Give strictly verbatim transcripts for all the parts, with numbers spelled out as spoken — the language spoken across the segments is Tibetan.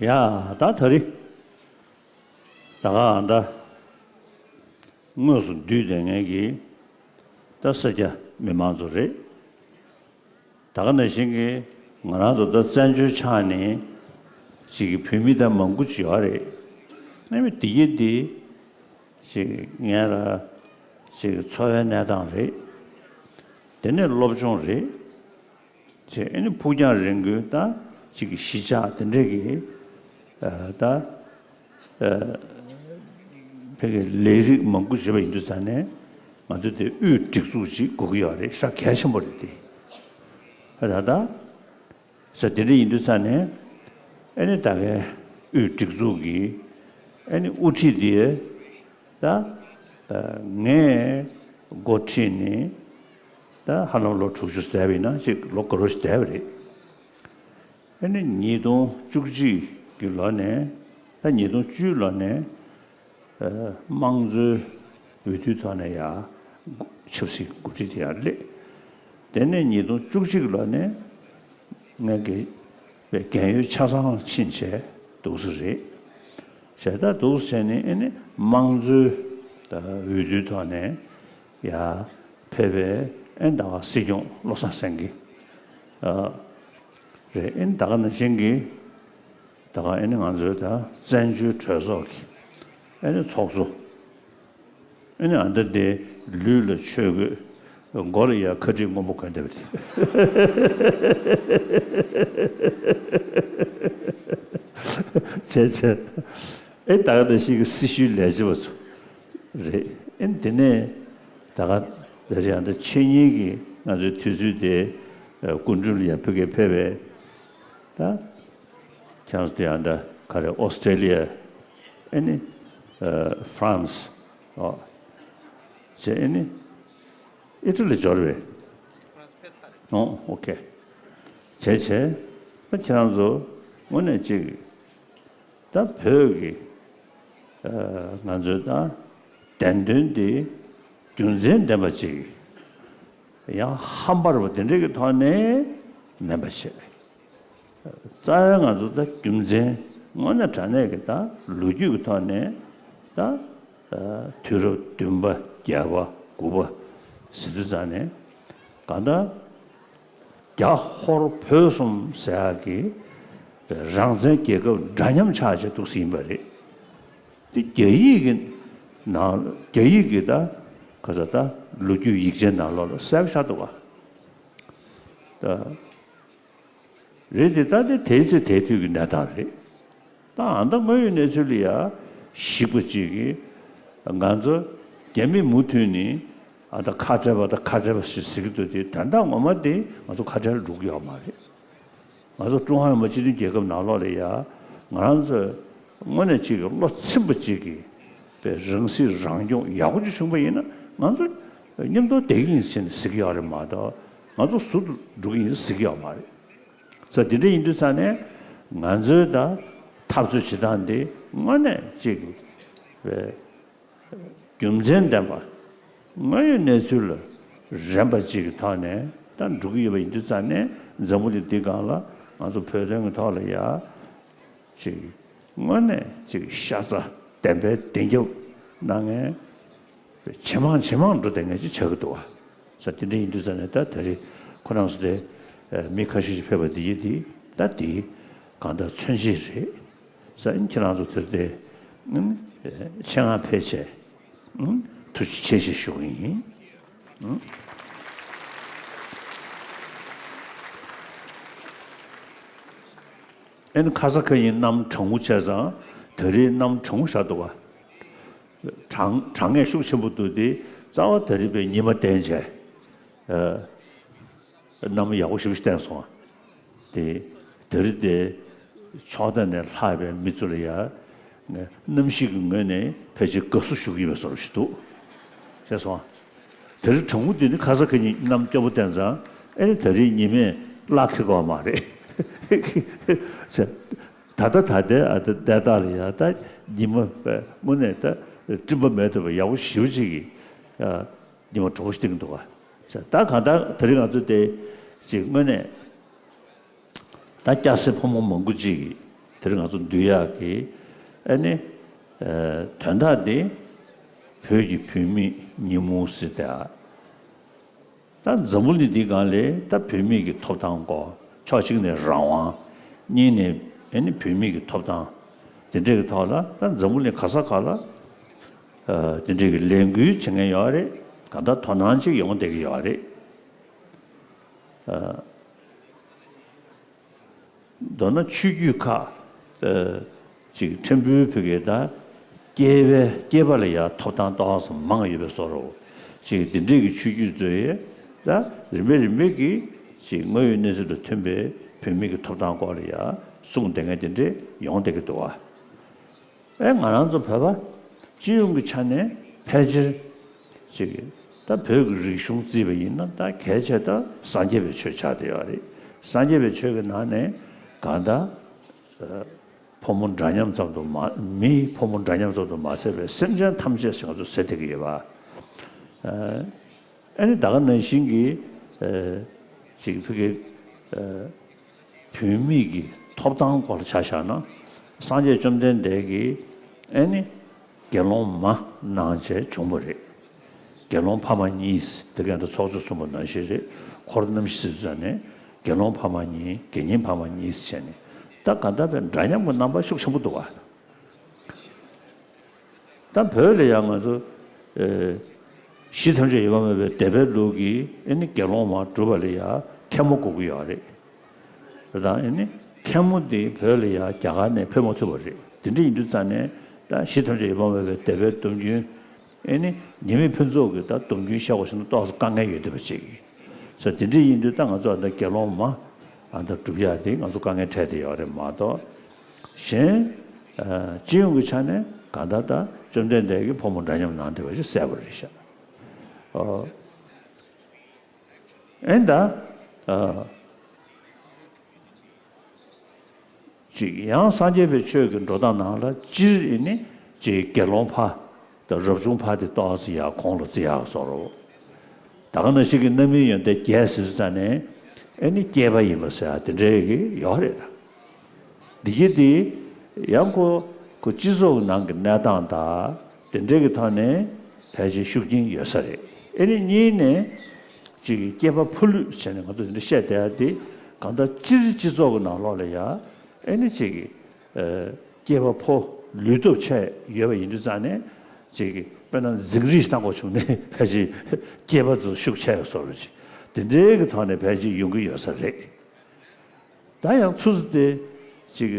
ཡ་ད་ད་རེས་ད་ག་ཨ་ད་དངོས་སུ་འདུས་བསྡད་མཁན་གྱི་ད་སེར་སྐྱ་མི་མང་ཚོ་རེད། ད་ག་ནང་བཞིན་གྱི་ང་རང་ཚོ་ད་བཙན་བྱོལ་ཆགས་ནས་ཅིག་གི་བོད་མི་ད་མང་པོ་ཅིག་ཡོད་རེད། ཨ་ནི་དེ་གྱད་དེ་ཅིག་ངས་ལ་ཅིག་འཚོ་བའི་གནས་སྟངས་རེད། དེ་ནས་སློབ་སྦྱོང་རེད། ཅེས་ཨ་ནི་ཕུགས་རྒྱང་རིང་པོའི་ད་ཅིག་གི་གཞིས་ཆགས་དེ་འདྲས་ཀྱི་ད་ཕ་གི་ལས་རིགས་མང་པོ་བྱེད་པ་ཡིན་དུས་ཙང་ནས་ང་ཚོ་དེ་དབུས་སྒྲིག་འཛུགས་ཅིག་དགོས་ཀྱི་ཡོད་རེད། ཤ་གལ་ཆེན་པོ་རེད་དེ། ད་ད་ས་དེ་འདྲ་ཡིན་དུས་ཙང་ནས་ཨ་ནི་ད་གའི་དབུས་སྒྲིག་འཛུགས་ཀྱི་ཨ་ནི་དབུ་ཁྲིད་དེ་ད་ངས་འགོ་ཁྲིད་ནས་ད་ཧ་ལམ་ལོ་དྲུག་ཅུ་ཟེར་བ་ཡིན་ན་ཅིག་ལོ་འགའ་རེ་ཞིག་བསྡད་པ་རེད། ཨ་ནི་ཉིས་སྟོང་བཅུ་གཅིག་གི་ལོ་ནས་ད་ཉིས་སྟོང་བཅུའི་ལོ་ནས་དམངས་གཙོའི་འོས་བསྡུའི་ཐོག་ནས་ཡ་ཆབ་སྲིད་འགོ་ཁྲིད་དེ་ཡར་སླེབས། དེ་ནས་ཉིས་སྟོང་བཅུ་གཅིག་གི་ལོ་ནས་ངས་རྒན་རྒན་ཡོལ་ཆ་ཚང་ཕྱིན་བྱས་འདུག་སེ་རེད། བྱས་ད་འདུག་སེ་བྱས་ནས་ཨ་ནི་དམངས་གཙོའི་འོས་བསྡུའི་ཐོག་ནས་ཡ་ཕེབས་པའི་ཨ་ནི་ད་ག་སྲིད་སྐྱོང་བློ་བཟང་སེང་གེ་རེད། ཨ་ནི་ད་ག་ནང་བཞིན་གྱི་ད་ག་ཨ་ནི་ང་ཚོའི་ད་བཙན་བྱོལ་གྲོས་ཚོགས་ཀྱི་ཨ་ནི་ཚོགས་གཙོ། ཨ་ནི་ཨ་ད་དེ་ལུས་ལ་ཆོས་གོས། མགོ་ལ་ཡ་ཁ་དྲིས་སྔོན་པོ་གོན་བསྡད་པ་དེ། བྱས་བྱས། ཨེ་ད་ག་ད་ཞིག་གི་སྲི་ཞུའི་ལས་བྱེད་པ་ཚོ་རེད། ཨེ་དེ་ནས་ད་ག་ད་ཅི་ཨ་ད་ཆེད་གཉེར་གྱི་ང་ཚོའི་དུས་ཚོད་དེ་སྐུ་མགྲོན་ལ་ཡ་ཕ་གིར་ཕེབས་པའི་ད། ཁྱེད་རང་ཚོ་དེ་ཡང་འདྲ་ག་རེ་ཨོ་སི་ཀྲེ་ལི་ཡ། ཨེ་ནི། ཨ་ཧྥ་རན་སི། ཨོ། བྱས་ཨེ་ནི། ཨི་ཊ་ལི་འབྱོར་བས། ཨོ་ཨོ་ཁེ། བྱས་བྱས། ཨ་ཁྱེད་རང་ཚོ་དངོས་གནས་ཅིག་ད་བོད་ཀྱི་ཨ་ང་ཚོའི་ད་བདེན་དོན་འདི་རྒྱུ་མཚན་ལྡན་པ་ཅིག་ཡང་ཧམ་པ་རེད་པ་དེ་འདྲ་གི་ཐོག་ནས་མིན་པ་བྱས། རྩ་བའི་ང་ཚོ་ད་རྒྱུ་མཚན་དངོས་གནས་དྲང་གནས་ཀྱི་ད་ལོ་རྒྱུས་ཀྱི་ཐོག་ནས་ད་དུས་རབས་བདུན་པ་བརྒྱད་པ་དགུ་པ་ཟེར་དུས་ཙང་ནས་གང་ལྟར་རྒྱ་ཧོར་བོད་གསུམ་ཟེར་ཡག་གི་རང་བཙན་རྒྱལ་ཁབ་འདྲ་མཉམ་ཆགས་བྱས་འདུག་སེ་ཡིན་པ་རེད། དེ་རྒྱ་ཡིག་གི་ནང་རྒྱ་ཡིག་གི་ད་ག་ས་ད་ལོ་རྒྱུས་ཡིག་ཆའི་ནང་ལོགས་ལ་གསལ་པོ་ཆགས་འདུག་ག་ད། རེད་དེ་ད་དེ་དེའི་ཚེ་དེའི་དུས་ཀྱི་གནས་སྟངས་རེད། ད་ཨ་ད་དངོས་ཡོད་གནས་ཚུལ་ལ་ཡ་གཞིགས་པ་ཅིག་གིས་ང་ཚོ་རྒྱ་མི་མུ་མཐུད་ནས་ཨ་ད་ཁ་བྲལ་བ་ད་ཁ་བྲལ་བ་ཞེས་ཟེར་གྱི་འདུག་དེ་དོན་དག་ངོ་མ་དེ་ང་ཚོ་ཁ་བྲལ་འགྲོ་གི་ཡོད་མ་རེད། ང་ཚོ་ཀྲུང་ཧྭ་མི་དམངས་སྤྱི་མཐུན་རྒྱལ་ཁབ་ནང་ལོགས་ལ་ཡ་ང་རང་ཚོ་དངོས་གནས་ཅིག་གི་བློ་ཚིམ་པ་ཅིག་གིས་པའི་རང་སྲིད་རང་སྐྱོང་ཡག་པོ་ཅིག་བྱུང་པ་ཡིན་ན་ང་ཚོ་མཉམ་དུ་བསྡད་ཀྱི་ཡིན་ཟེར་ནས་ཟེར་གྱི་ཡོད་རེད་མ་གཏོགས་ང་ཚོ་ཟུར་དུ་འགྲོ་གི་ཡིན་ཟེར་གྱི་ཡོད་མ་རེད། ས་དེ་འདྲ་ཡིན་དུས་ཙང་ནས་ང་ཚོའི་ད་འཐབ་རྩོད་བྱེད་སྟངས་འདི་དངོས་གནས་ཅིག་པའི་རྒྱུ་མཚན་ལྡན་པ་དངོས་ཡོད་གནས་ཚུལ་ལ་རན་པ་ཅིག་གི་ཐོག་ནས་ད་འགྲོ་གི་ཡོད་པ་ཡིན་དུས་ཙང་ནས་འཛམ་བུ་གླིང་འདི་སྒང་ལ་ང་ཚོ་བོད་དོན་གྱི་ཐོག་ལ་ཡ་ཅིག་དངོས་གནས་ཅིག་ཤ་ཚ་བདེན་པའི་བདེན་རྒྱབ་གནང་མཁན་ཇེ་མང་ཇེ་མང་འགྲོ་བསྡད་མཁན་ཅིག་ཆགས་ཀྱི་འདུག་བ། ས་དེ་འདྲ་ཡིན་དུས་ཙང་ནས་ད་ད་རེས་ཁོ་རང་ཚོ་དེ་མི་ཁ་ཤས་ཤིག་ཕེབས་པ་དེ་ཡིན་དེ་ད་དེ་གང་ལྟར་མཚོན་བྱེད་རེད། ས་ཁྱེད་རང་ཚོ་དེར་དེ་ཆེད་མངགས་ཕེབས་བྱས་ཐུགས་རྗེ་ཆེ་ཞེས་ཞུ་གི་ཡིན། ཨེ་ནི་ཁ་ས་ཁ་ཉིན་གནམ་གྲང་མོ་བྱས་ཙང་ད་རེས་གནམ་གྲང་མོ་ཞིག་འདུག་ག་དྲང་དྲང་ངེས་ཤུགས་ཆེན་པོ་འདུག་སྟེ་རྩ་བ་ད་རེས་པའི་ཉི་མ་བསྟན་བྱས། གནམ་ཡག་པོ་ཞེ་པོ་ཞིག་བསྟན་སོང་བ། དེ་ད་རེས་དེ་ཕྱོགས་མཐའ་ནས་ལྷགས་པའི་མི་ཚོ་ལ་ཡ་གནམ་གཤིས་ཀྱི་ངོས་ནས་ཕལ་ཆེར་དགའ་བསུ་ཞུ་གི་ཡོད་པའི་བཟོ་འདྲ་ཞིག་འདུག་ཤེས་སོང་བ། ད་རེས་གྲང་མོ་འདི་ནི་ཁ་ས་ཁ་ཉིན་གནམ་སྐྱོ་པོ་བསྟན་ཙང་ཨེ་ནི་ད་རེས་ཉི་མས་གླགས་འཁེལ་གི་ཡོད་མ་རེད། ད་ལྟ་ད་ལྟའི་ཨ་ད་བསྡད་སྟངས་ལ་ཡ་ད་ཉི་མ་དངོས་གནས་ད་སྤྲིན་པ་མེད་ཐུབ་པ་ཡག་པོ་ཞེ་པོ་ཅིག་གིས་ཉི་མ་དྲོ་པོ་ཞིག་བསྟན་གྱི་འདུག་ག་ད་གང་ལྟར་ད་རེས་ང་ཚོ་དེ་ཅིག་དངོས་གནས་ད་སྐྱ་སེར་ཕོ་མོ་མང་པོ་ཅིག་གིས་ དེར་ང་ཚོ་འདུས་ཡག་གི་ཨ་ནི་དོན་དག་འདི་བོད་ཀྱི་བུད་མེད་ཉིན་མོ་ཟེར་ཏེ། ད་འཛམ་བུ་གླིང་འདིའི་སྒང་ལ་ད་བུད་མེད་ཀྱི་ཐོབ་ཐང་སྐོར། ཕྱོགས་གཅིག་ནས་རང་དབང་། གཉིས་ནས་ཨ་ནི་བུད་མེད་ཀྱི་ཐོབ་ཐང་། དེ་འདྲའི་གི་ཐོག་ལ་ད་འཛམ་བུ་གླིང་ག་ས་ག་ལ་དེ་འདྲའི་གི་ལས་འགུལ་བྱེད་མཁན་ཡོད་རེད། གང་ལྟར་དོ་སྣང་ཅིག་ཡོང་བསྡད་ཀྱི་ཡོད་རེད། མདོར་ན་ཆོས་བརྒྱུད་ཁག་ཅིག་ཕྲན་བུ་བོད་སྐད་དང་སྐྱེས་པའི་སྐྱེས་པ་ལ་ཡང་ཐོབ་ཐང་ཏོག་ཙམ་མང་ཡོད་པའི་བཟོ་འདྲ་ཅིག་འདི་འདྲའི་གི་ཆོས་བརྒྱུད་ཚོས་ད་རིམ་པས་རིམ་པས་ཀྱིས་ཅིག་དངོས་ཡོད་གནས་ཚུལ་དང་མཐུན་པའི་བུད་མེད་ཀྱི་ཐོབ་ཐང་སྐོར་ལ་ཡང་གསུངས་བསྡད་མཁན་དེ་འདྲས་ཡོང་བསྡད་ཀྱི་འདུག་བ། ཨེ་ང་རང་ཚོ་བོད་པ་སྤྱི་ཡོངས་ཀྱི་ཆ་ནས་ཕལ་ཆེར་ཅིག་ད་བོད་ཀྱི་རིག་གཞུང་བརྩིས་པ་ཡིན་ན་ད་གལ་ཆེ་ད་སངས་རྒྱས་པའི་ཆོས་ཆགས་བསྡད་ཡོད་རེད། སངས་རྒྱས་པའི་ཆོས་ཀྱི་ནང་ནས་གང་ལྟར་ཕོ་མོ་འདྲ་མཉམ་ཙམ་དུ་མ། མིའི་ཕོ་མོ་འདྲ་མཉམ་ཙམ་དུ་མ་ཟད་པའི་སེམས་ཅན་ཐམས་ཅད་ཞེས་ང་ཚོ་ཟེར་བསྡད་ཀྱི་ཡོད་པ། ཨ་ནི་ད་ག་ནང་བཞིན་གྱི་ཅིག་ཕ་གི་བུད་མེད་ཀྱི་ཐོབ་ཐང་སྐོར་ཆ་བཞག་ན། སངས་རྒྱས་བཅོམ་ལྡན་འདས་ཀྱིས་ཨ་ནི་དགེ་སློང་མ་གནང་བྱས་བྱུང་བ་རེད། དགེ་སློང་ཕ་མ་གཉིས། དེ་ག་ད་ཚོགས་གཙོས་གསུངས་པ་ནང་བཞིན་རེད། འཁོར་རྣམ་བཞི་ཟེར་ནས་དགེ་སློང་ཕ་མ་གཉིས། དགེ་བསྙེན་ཕ་མ་གཉིས་བྱས་ནས་ད་ག་ད་བས་འདྲ་མཉམ་གྱི་རྣམ་པ་ཤུགས་ཆེན་པོ་འདུག་བ། ད་བོད་ལ་ཡང་ང་ཚོ་ཨེ་གཞི་ཐམས་ཅད་ཡོད་པར་སྨྲ་བའི་སྡེ་པའི་ལུགས་ཀྱིས་ཨེ་ནི་དགེ་སློང་མ་སྒྲུབ་པ་ལ་ཡང་མཁན་མོ་དགོས་ཀྱི་ཡོད་རེད། དེ་དང་ཨེ་ནི་མཁན་མོ་དེ་བོད་ལ་ཡང་རྒྱ་གར་ནས་ཕེབས་མ་ཐུབ་པ་རེད། དེ་འདྲ་ཡིན་དུས་ཙང་ནས་ད་གཞི་ཐམས་ཅད་ཡོད་པར་སྨྲ་བའི་སྡེ་པའི་སྡོམ་རྒྱུན་ཨེ་ནི་ཉི་མའི་ཕུན་ཚོགས་ཀྱི་ད་སྡོམ་རྒྱུན་བཤད་དགོས་ཟེར་ན་ཏོག་ཙམ་དཀའ་ངལ་ཡོད་བསྡད་པ་ཅིག་ཟེར། དེ་འདྲ་ཡིན་དུས་ད་ང་ཚོ་ཨ་ད་དགེ་སློང་མ་ཨ་ད་སྒྲུབ་ཡག་དེ་ང་ཚོ་དཀའ་ངལ་འཕྲད་བསྡད་ཡོད་རེད་མ་གཏོགས། གཞན་ཨ་སྤྱི་ཡོངས་ཀྱི་ཆ་ནས་གང་ལྟར་ད་བཅོམ་ལྡན་འདས་ཀྱིས་ཕོ་མོ་འདྲ་མཉམ་གནང་བསྡད་པ་ཞིག་གསལ་པོ་རེད་ཤག་ཨོ། ཨེ་ད་ཨ་ཅིག་ཡང་སངས་རྒྱས་པའི་ཆོས་ཀྱི་འགྲོ་སྟངས་ནང་ལ་སྤྱིར་ཨེ་ནི་ཅིག་དགེ་སློང་ཕ་དང་རབ་བྱུང་ཕ་དེ་ཏོག་ཙམ་ཡར་གོང་ལ་བརྩི་ཡག་བཟོ་འདྲ། ད་ག་ནང་བཞིན་གྱི་རྣམ་སྨིན་ཡོན་ཏན་བརྒྱད་ཟེར་ཙང་ནས་ཨེ་ནི་སྐྱེས་པ་ཡིན་པ་ཟེར་ཡག་དེ་འདྲའི་གི་ཡོད་རེད་ད། འདི་གི་དེ་ཡང་ཁོ་ཁོ་སྤྱི་ཚོགས་ཀྱི་ནང་གི་གནས་སྟངས་དང་དེ་འདྲའི་གི་ཐོག་ནས་ཕལ་ཆེར་ཤུགས་རྐྱེན་ཡོད་ས་རེད། ཨེ་ནི་གཉིས་ནས་ཅིག་སྐྱེས་པ་ཕོ་ལུས་བྱས་ནས་ང་ཚོ་དེ་འདྲ་བཤད་བསྡད་ཡག་དེ་གང་ལྟར་སྤྱིར་སྤྱི་ཚོགས་ཀྱི་ནང་ལོགས་ལ་ཡང་ཨེ་ནི་ཅིག་གི་ཨ་སྐྱེས་པ་ཕོ་ལུས་སྟོབས་ཆེ་ཡོད་པ་ཡིན་དུས་ཙང་ནས་ཅིག་གི་དཔེར་ན་འཛིང་རེས་བཏང་དགོས་བྱུང་ནས་ཕལ་ཆེར་སྐྱེས་པ་ཚོ་ཤུགས་ཆེ་བ་བཟོ་འདྲ་ཅིག་དེ་འདྲའི་གི་ཐོག་ནས་ཕལ་ཆེར་ཡོང་གི་ཡོད་ས་རེད། ད་ཡང་ཚུར་ཚུར་དེ་ཅིག་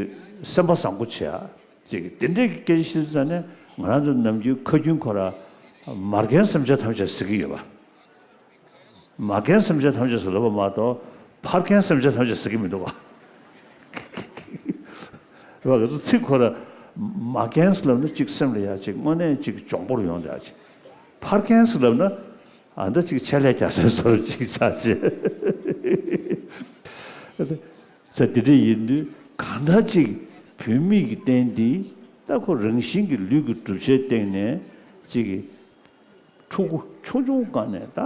སེམས་པ་བཟང་པོ་བྱེད་ཡ་ཅིག་དེ་འདྲའི་སྐད་ཆ་བཤད་ཙང་ནས་ང་རང་ཚོ་ནམ་རྒྱུན་ཁ་རྒྱུན་ཁོ་ར་མ་རྒན་སེམས་ཅན་ཐམས་ཅད་ཟེར་གྱི་ཡོད་པ། མ་རྒན་སེམས་ཅན་ཐམས་ཅད་ཟེར་ལབ་པ་མ་གཏོགས་ཕ་རྒན་སེམས་ཅན་ཐམས་ཅད་ཟེར་གྱི་མི་འདུག་པ། རེད་པ། ང་ཚོ་ཚིག་ཁོ་ར་མ་རྒན་ཟེར་ལབ་ན་ཅིག་སེམས་ལ་ཡ་ཅིག་དངོས་གནས་ཅིག་གྱོང་པོར་ཡོང་བསྡད་ཅིག་ཕ་རྒན་ཟེར་ལབ་ན། ཨ་འདྲ་ཅིག་ཆེད་ལས་རྒྱག་སའི་བཟོ་འདྲ་ཅིག་ཆགས་བྱས། ས་དེ་འདྲ་ཡིན་དུས་གང་ལྟར་ཅིག་བུད་མེད་ཀྱི་རྟེན་འདི་ད་ཁོ་རང་བཞིན་གྱི་ལུས་ཀྱི་གྲུབ་ཆའི་སྟེང་ནས་ཅིག་གི་ཕྲུ་གུ་ཆུང་ཆུང་སྒང་ནས་ད་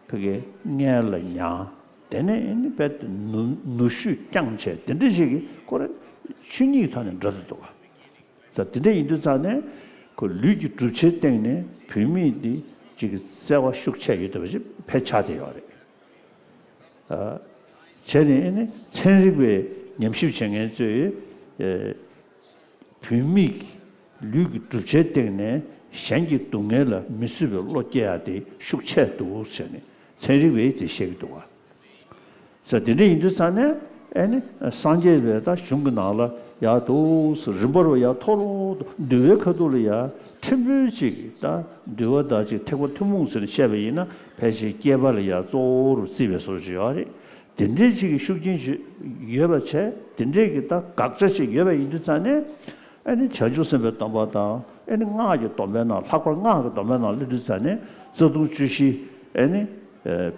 ཕ་གི་མངལ་ལ་མྱངས། དེ་ནས་ཨེ་ནི་རྦད་དེ་ནུ་ནུ་ཞོས་བསྐྱངས་བྱས་དེ་འདྲ་ཞིག་གི་ཁོ་རང་ཆོས་ཉིད་ཀྱི་ཐོག་ནས་འགྲོ་བསྡད་འདུག་ག་ས་དེ་འདྲ་ཡིན་དུས་ཙང་ནས་ཁོ་ལུས་ཀྱི་གྲུབ་ཆའི་སྟེང་ནས་བུད་མེད་འདི་གཅིག་གི་བརྩེ་བ་ཤུགས་ཆེ་ཡོད་བསྡད་པ་ཞིག་ཕལ་ཆེར་ཆགས་བསྡད་ཡོད་རེད། ཨ། བྱས་ནས་ཨེ་ནི་ཚན་རིག་པའི་ཉམས་ཞིབ་བྱེད་མཁན་ཚོས་ཨེ་བུད་མེད་ཀྱི་ལུས་ཀྱི་གྲུབ་ཆའི་སྟེང་ནས་གཞན་གྱི་སྡུག་བསྔལ་ལ་མི་བཟོད་པའི་བློ་སྐྱེ་ཡ་དེ་ཤུགས་ཆེ་འདུག་ཟེར་ནས་ཚན་རིག་པས་དེ་བཤད་ཀྱི་འདུག་ག་ས་དེ་འདྲ་ཡིན་དུས་ཙང་ནས་ཨེ་ནི་སངས་རྒྱས་པའི་ད་གཞུང་གི་ནང་ལ་ཡར་འདུག་སེ་རིམ་པར་བ་ཡར་མཐོ་རུ་འདུལ་བའི་ཁ་ཐུག་ལ་ཡར་ཕྲན་བུ་ཅིག་ད་འདུལ་བ་དང་ཅིག་ཐེག་པ་ཐུན་མོང་ཟེར་ནས་བཤད་པ་ཡིན་ན་ཕལ་ཆེར་སྐྱེས་པ་ལ་ཡར་གཙོ་བོ་རུ་བརྩིས་པའི་བཟོ་ཅིག་ཡོད་རེད། དེ་འདྲའི་ཅིག་གི་ཤུགས་རྐྱེན་ཞིག་ཡོད་པ་བྱས་དེ་འདྲའི་གི་ད་དགག་བྱ་ཞིག་ཡོད་པ་ཡིན་དུས་ཙང་ནས། ཨེ་ནི་བྱང་ཆུབ་སེམས་དཔའི་སྡོམ་པ་དང་ཨེ་ནི་སྔགས་ཀྱི་སྡོམ་པའི་ནང་ལྷག་པར་སྔགས་ཀྱི་སྡོམ་པའི་ནང་སླེབས་དུས་ཙང་ནས་རྩ་ལྟུང་བཅུ་བཞི། ཨེ་ནི་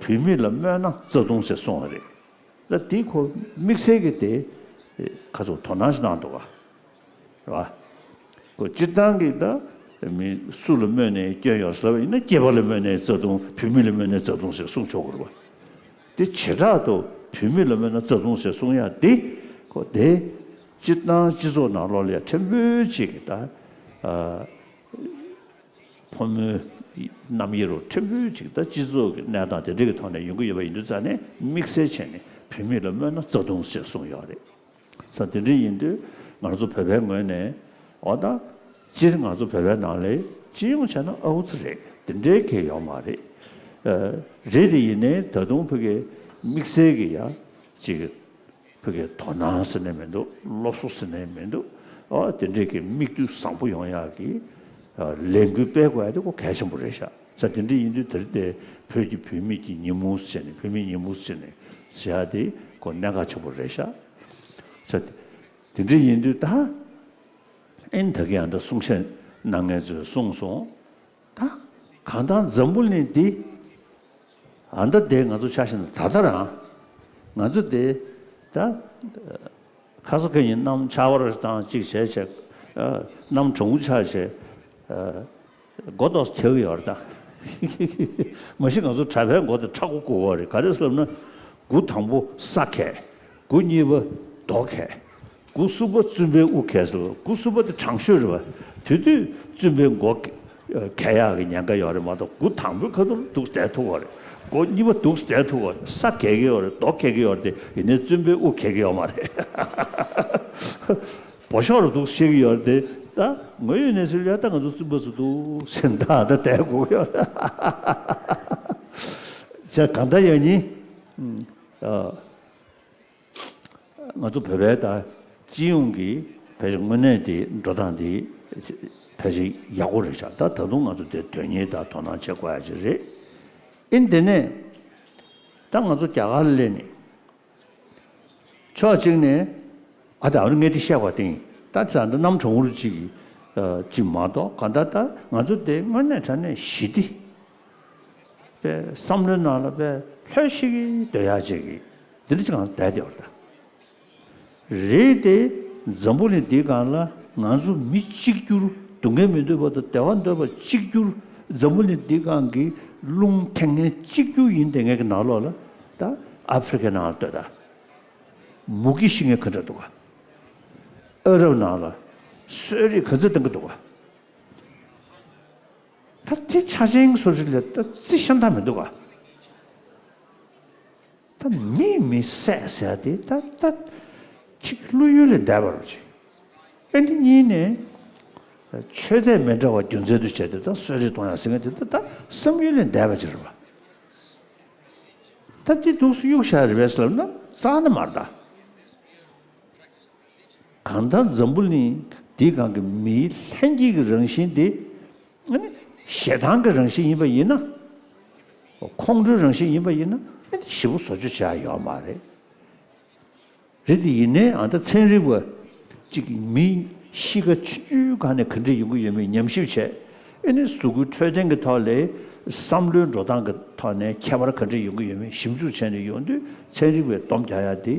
བུད་མེད་ལ་སྨོད་ན་རྩ་ལྟུང་ཟེར་གསུངས་པ་རེད། ད་དེ་ཁོ་དམིགས་བསལ་གྱི་དེ་ཁ་ཚོ་དོ་སྣང་ཞིག་གནང་འདུག་ག་རེད་བ། ཁོ་སྤྱིར་བཏང་གི་ད་མི་སུ་ལ་སྨོད་ནའི་སྐྱོན་ཡོད་ཟེར་བ་ཡིན་ན་སྐྱེས་པ་ལ་སྨོད་ནའི་རྩ་ལྟུང་བུད་མེད་ལ་སྨོད་ནའི་རྩ་ལྟུང་ཟེར་གསུངས་ཆོག་གི་རེད་བ། དེ་བྱེ་བྲག་ཏུ་བུད་མེད་ལ་སྨོད་ན་རྩ་ལྟུང་ཟེར་གསུང་ཡ་དེ་ཁོ་དེ་ སྤྱིར་བཏང་སྤྱི་ཚོགས་ནང་ལོགས་ལ་ཡང་ཕྲན་བུ་ཅིག་གི་ད་ཕོ་མོའི་རྣམ་དབྱེ་རུ་ཕྲན་བུ་ཅིག་ད་སྤྱི་ཚོགས་ཀྱི་གནས་སྟངས་དེ་འདྲ་གི་ཐོག་ནས་ཡོང་གི་ཡོད་པ་ཡིན་དུས་ཙང་ནས་དམིགས་བསལ་བྱས་ནས་བུད་མེད་ལ་སྨོན་ན་བརྩེ་དུང་ཞེས་གསུངས་ཡོད་རེད། ས་དེ་འདྲ་ཡིན་དུས་ང་ཚོ་བོད་པའི་ངོས་ནས་འོ་ད་སྤྱིར་ང་ཚོ་བོད་པའི་ནང་ལ་སྤྱི་ཡོངས་བྱས་ན་ཨའུ་ཚུགས་རེད། དེ་འདྲའི་གལ་ཡོད་མ་རེད། རེད་དེ་ཡིན་ནའི་ད་དུང་ཕ་གི་དམིགས་བསལ་གྱི་ཡ་ཅིག་ཕ་གི་དོ་སྣང་ཟེར་ནས་མི་འདུག་སློབ་གསོ་ཟེར་ནས་མི་འདུག་ཨ་དེ་འདྲས་ཀྱི་མིག་ལྟོས་བཟང་པོ་ཡོང་ཡག་གི་ལས་འགུལ་སྤེལ་དགོས་ཡ་དེ་ཁོ་གལ་ཆེན་པོ་རེད་ཤག་ས་དེ་འདྲས་ཡིན་དུས་དེར་དེ་བོད་ཀྱི་བུད་མེད་ཀྱི་ཉིན་མོ་ཟེར་ནས་བུད་མེད་ཉིན་མོ་ཟེར་ནས་ཟེར་ཡ་དེ་ཁོ་གནད་འགག་ཆེན་པོ་རེད་ཤག་ས་དེ་འདྲས་ཡིན་དུས་ད་ཨེན་ད་གི་ཡང་ད་གསུང་བཤད་གནང་མཁན་ཚོས་གསུངས་སོང་། ད་གང་ལྟར་འཛམ་བུ་གླིང་འདི་ཨ་ད་དེ་ང་ཚོ་ཆ་བཞག་ན་ད་ལྟ་རང་ང་ཚོ་དེ་ད་ཁ་ས་ཁ་ཉིན་གནམ་ཆར་པ་དང་གཅིག་བྱས་བྱས་གནམ་གྲང་མོ་ཆགས་བྱས་མགོ་ཏོག་ཙམ་ཐལ་གི་ཡོད་རེད་ད། མ་གཞི་ང་ཚོ་གྲྭ་པའི་མགོ་དེ་མཁྲེགས་པོ་དགོས་པ་རེད། ག་རེ་ཟེར་ན་དགུ་དང་པོ་ས་གས། དགུ་གཉིས་པ་རྡོ་གས། དགུ་གསུམ་པ་བཙུན་པའི་དབུ་གས་ཟེར་བ། དགུ་གསུམ་པ་དེ་དྲང་ཤོས་རེད་བ། དེ་དུས་བཙུན་པའི་མགོ་ག- གས་ཡག་གི་ཉེན་ཁ་ཡོད་རེད་མ་གཏོགས། དགུ་དང་པོའི་ཁ་ཐུག་འདུག་བསྡད་ཐུབ་པ་རེད། མགོ་གཉིས་པ་འདུག་བསྡད་ཐུབ་པ་རེད། ས་གས་ཀྱི་ཡོད་རེད། རྡོ་གས་ཀྱི་ཡོད་རེད་དེ། ཡིན་ནའི་བཙུན་པའི་དབུ་གས་ཀྱི་ཡོད་མ་རེད། སྦོ་ཤོག་རུ་འདུག་བཤད་ཀྱི་ཡོད་རེད་དེ། ད་ངོས་ཡོད་ནས་ཟེར་ཡ་ད་ང་ཚོ་བཙུན་པ་ཚོ་འདུག་སེམས་ཐག་ད་བསྡད་དགོས་ཡོད་རེད། ཅེས་གང་ལྟར་ཡང་ཉིན། ཨ། ང་ཚོ་བོད་པའི་ད་སྤྱི་ཡོངས་ཀྱི་ཕལ་ཆེར་དངོས་གནས་དེ་འགྲོ་སྟངས་དེ་ཕལ་ཆེར་ཡག་པོ་རེད་ཤག་ད་ད་དུང་ང་ཚོ་དེ་དོན་གཉེར་དང་དོ་སྣང་བྱེད་དགོས་ཡ་ཅིག་རེད། ཨིན་དེ་ནས་ད་ང་ཚོ་རྒྱ་གར་ལ་སླེབས་ནས་ཕྱོགས་གཅིག་ནས་ཨ་ད་ཨ་རུ་ངས་དེ་བཤད་པ་དེ་ད་ཙང་ད་གནམ་གྲང་མོ་རུ་ཅིག་ཅིག་མ་གཏོགས་གང་ལྟར་ད་ང་ཚོ་དེ་དངོས་གནས་དྲང་གནས་ཞི་བདེ། པའི་བསམ་བློའི་ནང་ལ་པའི་ལྷོད་ཤིག་གི་སྡོད་ཡག་ཅིག་གི་འདི་འདྲ་ཅིག་གང་བསྡད་དེ་བར་ད། རེད་དེ། འཛམ་བུ་གླིང་འདིའི་སྒང་ལ་ང་ཚོ་མི་གཅིག་གྱུར་སྡུག་བསྔལ་མི་འདོད་པ་དང་བདེ་བ་འདོད་པ་གཅིག་གྱུར། འཛམ་བུ་གླིང་འདིའི་སྒང་གི་རླུང་འཐེན་མཁན་གཅིག་གྱུར་ཡིན་དེ་ངེད་ཀྱི་ནང་ལོགས་ལ་ད་ཨ་ཧྥི་རི་ཀའི་ནང་ལ་སྡོད་ད། མུ་གེ་ཤི་མཁན་ག་འདྲ་འདུག་ག་ཨ་རབ་ནང་ལ་གསོད་རེས་ག་ཚོད་གཏོང་གི་འདུག་ག་ད་དེ་ཆ་ཆེན་སོ་སོ་ལ་ད་རྩི་ཤིང་ཐག་མི་འདུག་ག་ད་མིས་མི་བསད་ཟེར་དེ་ད་ད་ཅིག་བློ་ཡུལ་ལས་འདས་པ་རུ་ཅིག་ཨེ་འདི་གཉིས་ནས་ཆོས་དད་མི་འདྲ་བ་རྒྱུ་མཚན་དུ་བྱས་ཏེ་ད་གསོད་རེས་གཏོང་ཡ་ཟེར་མཁན་དེ་ད་ད་བསམ་ཡུལ་ལས་འདས་པ་ཅིག་རེད་པ། ད་དེ་འདུག་སེ་གཡུག་བཞག་རེད་པས་ལབ་ན་རྩ་ནས་མ་རེད་ད། གང་ལྟར་འཛམ་བུ་གླིང་འདིའི་སྒང་གི་མིའི་ལྷན་སྐྱེས་ཀྱི་རང་བཞིན་དེ་ཨ་ནི་ཞེ་སྡང་གི་རང་བཞིན་ཡིན་པ་ཡིན་ན། ཁོང་ཁྲོའི་རང་བཞིན་ཡིན་པ་ཡིན་ན་ཨ་ནི་ཞེ་པོ་བཟོ་བཅོས་བྱེད་ཡ་ཡོད་མ་རེད། རེད་དེ་ཡིན་ནའི་ཨ་ད་ཚན་རིག་པ་གཅིག་མི་ཤི་ཁ་ཆུང་ཆུང་སྒང་ནས་ག་འདྲས་ཡོང་གི་ཡོད་མེད་ཉམས་ཞིབ་བྱས། ཨེ་ནི་གཟུགས་པོའི་འཕྲོད་བསྟེན་གྱི་ཐོག་ལས་བསམ་བློའི་འགྲོ་སྟངས་ཀྱི་ཐོག་ནས་ཁྱད་པར་ག་འདྲས་ཡོང་གི་ཡོད་མེད་ཞིབ་འཇུག་བྱས་ནས་ཡོང་དུས་ཚན་རིག་པས་སྡོམ་རྒྱག་ཡ་དེ་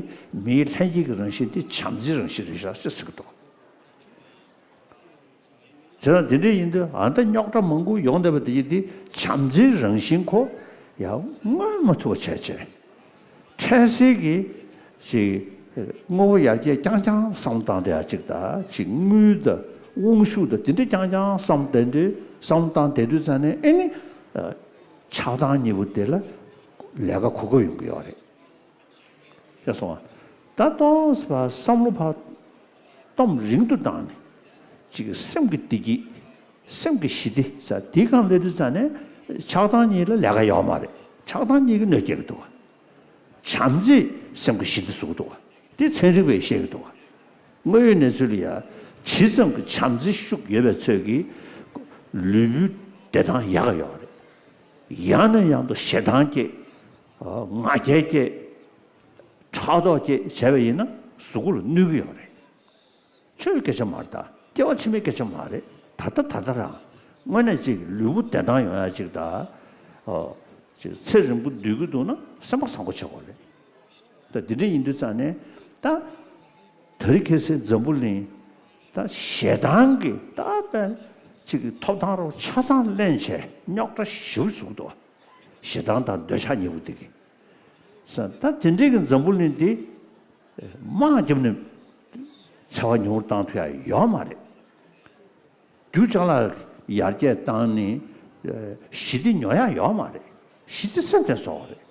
མིའི་ལྷན་སྐྱེས་ཀྱི་རང་བཞིན་དེ་བྱམས་བརྩེའི་རང་བཞིན་རེད་ཤག་ཅེས་ཟེར་གྱི་འདུག་བྱས་ཙང་དེ་འདྲ་ཡིན་དུས་ཨ་ད་རྙོག་དྲ་མང་པོ་ཡོང་བསྡད་པ་དེ་ཡིན་དེ་བྱམས་བརྩེའི་རང་བཞིན་ཁོ་ཡང་མངོན་མ་ཐུབ་པ་བྱས་བྱས། འཕྲལ་སེལ་གྱི་ཅིག་དངོས་པོ་ཡར་རྒྱས་རྐྱང་རྐྱང་བསམ་བློ་བཏང་བསྡད་ཡ་ཅིག་དང་ཅིག་དངུལ་དང་དབང་ཤུགས་དང་དེ་འདྲ་རྐྱང་རྐྱང་བསམ་བསྡད་དུས་བསམ་བློ་བཏང་བསྡད་དུས་ཙང་ནས་ཨེ་ནི་ཆགས་སྡང་གཉིས་པོ་དེ་ལ་ལས་ཀ་གོ་སྐབས་ཡོང་གི་ཡོད་རེད། ཤེས་སོང་ང་། ད་ཏོག་ཙམ་ཕར་བསམ་བློ་ཕར་སྟོབས་རིང་དུ་བཏང་ནས་ཅིག་སེམས་ཀྱི་བདེ་སྐྱིད། སེམས་ཀྱི་ཞི་བདེ་ཟེར་དེའི་སྒང་སླེབས་དུས་ཙང་ནས་ཆགས་སྡང་གཉིས་ལ་ལས་ཀ་ཡོད་མ་རེད། ཆགས་སྡང་གཉིས་ཀྱིས་གནོད་སྐྱེལ་གྱི་འདུག་བ། བྱམས་བརྩེས་སེམས་ཀྱི་ཞི་བདེ་བཟོ་གི་འདུག་བ། དེ་ཚན་རིག་པས་བཤད་ཀྱི་འདུག་བ། དངོས་ཡོད་གནས་ཚུལ་ལ་ཡ་ཇི་ཙམ་གྱི་བྱམས་བརྩེ་ཤུགས་ཡོད་པའི་ཚོད་ཀྱིས་ལུས་པོའི་བདེ་ཐང་ཡག་ག་ཡོད་རེད། ཡང་ནས་ཡང་དུ་ཞེ་སྡང་སྐྱེ། ང་རྒྱལ་སྐྱེ། ཕྲག་དོག་སྐྱེ་བྱས་པ་ཡིན་ན་གཟུགས་པོ་ལ་གནོད་ཀྱི་ཡོད་རེད། ཆོས་སྐད་ཆ་མ་རེད་ད། སྐྱེ་བ་ཕྱི་མའི་སྐད་ཆ་མ་རེད། ད་ལྟ་ད་ལྟ་རང་དངོས་གནས་ཅིག་ལུས་པོ་བདེ་ཐང་ཡོང་ཡ་ཅིག་ད། ཨོ། ཅིག་ཚེ་རིང་པོ་སྡོད་ཀྱི་འདུག་ན་སེམས་པ་བཟང་པོ་བྱེད་དགོས་རེད། ད་འདི་འདྲ་ཡིན་དུས་ཙང་ནས་ད། དེ་རིང་ཁ་སང་འཛམ་བུ་གླིང་ད་ཞེ་སྡང་གི་ད་དཔེ་ཅིག་གི་ཐོབ་ཐང་རོགས་ཆ་ཚང་ལེན་བྱས་རྙོག་དྲ་ཞེ་པོ་བཟོ་གི་འདུག་ཞེ་སྡང་དང་འདོད་ཆགས་གཉིས་པོ་དེ་གི། ས་ད་དེ་འདྲའི་གི་འཛམ་བུ་གླིང་འདི་དམག་བརྒྱབ་ནས་ འཚེ་བ་ཉུང་རུ་བཏང་ཐུབ་ཡ་ཡོད་མ་རེད། རྒྱུ་ཅ་ལག་ཡར་རྒྱས་བཏང་ནས་ཞི་བདེ་ཉོ་ཡ་ཡོད་མ་རེད། ཞི་བདེ་སེམས་ནས་བཟོ་བ་རེད།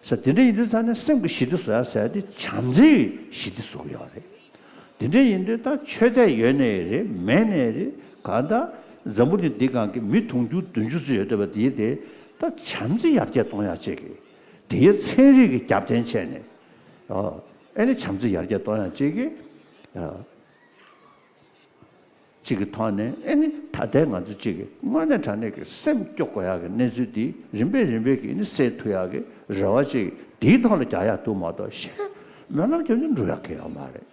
ས་དེ་འདྲ་ཡིན་དུས་ཙང་ནས་སེམས་ཀྱི་ཞི་བདེ་བཟོ་ཡ་ཟེར་ཡ་དེ་བྱམས་བརྩེའི་ཞི་བདེ་བཟོ་གི་ཡོད་རེད། དེ་འདྲ་ཡིན་དུས་ད་ཆོས་དད་ཡོད་ནའི་རེད་མེད་ནའི་རེད། གང་ལྟར་འཛམ་བུ་གླིང་འདི་སྒང་གི་མི་དུང་ཕྱུར་བདུན་ཅུ་ཙམ་ཡོད་བསྡད་པ་དེའི་དེ་ད་བྱམས་བརྩེ་ཡར་རྒྱས་གཏོང་ཡ་ཅིག་གི་དེའི་ཚན་རིག་གི་རྒྱབ་རྟེན་བྱས་ནས་ཨ་ཨེ་ནི་བྱམས་བརྩེ་ཡར་རྒྱས་གཏོང་ཡ་ཅིག་གི་ཨ། གཅིག་གི་ཐོག་ནས་ཨེ་ནི་ད་ལྟའི་ང་ཚོ་གཅིག་གི་དངོས་གནས་དྲང་གནས་ཀྱི་སེམས་སྐྱོ་དགོས་ཡག་གི་གནས་ཚུལ་འདི་རིམ་པས་རིམ་པས་ཀྱིས་ཨེ་ནི་སེལ་ཐུབ་ཡག་གི་རེ་བ་ཅིག་འདིའི་ཐོག་ལ་རྒྱག་ཡག་འདུག་མ་གཏོགས་གཞན་སྨོན་ལམ་རྒྱབ་ནས་འགྲུབ་ཡག་གི་ཡོད་མ་རེད།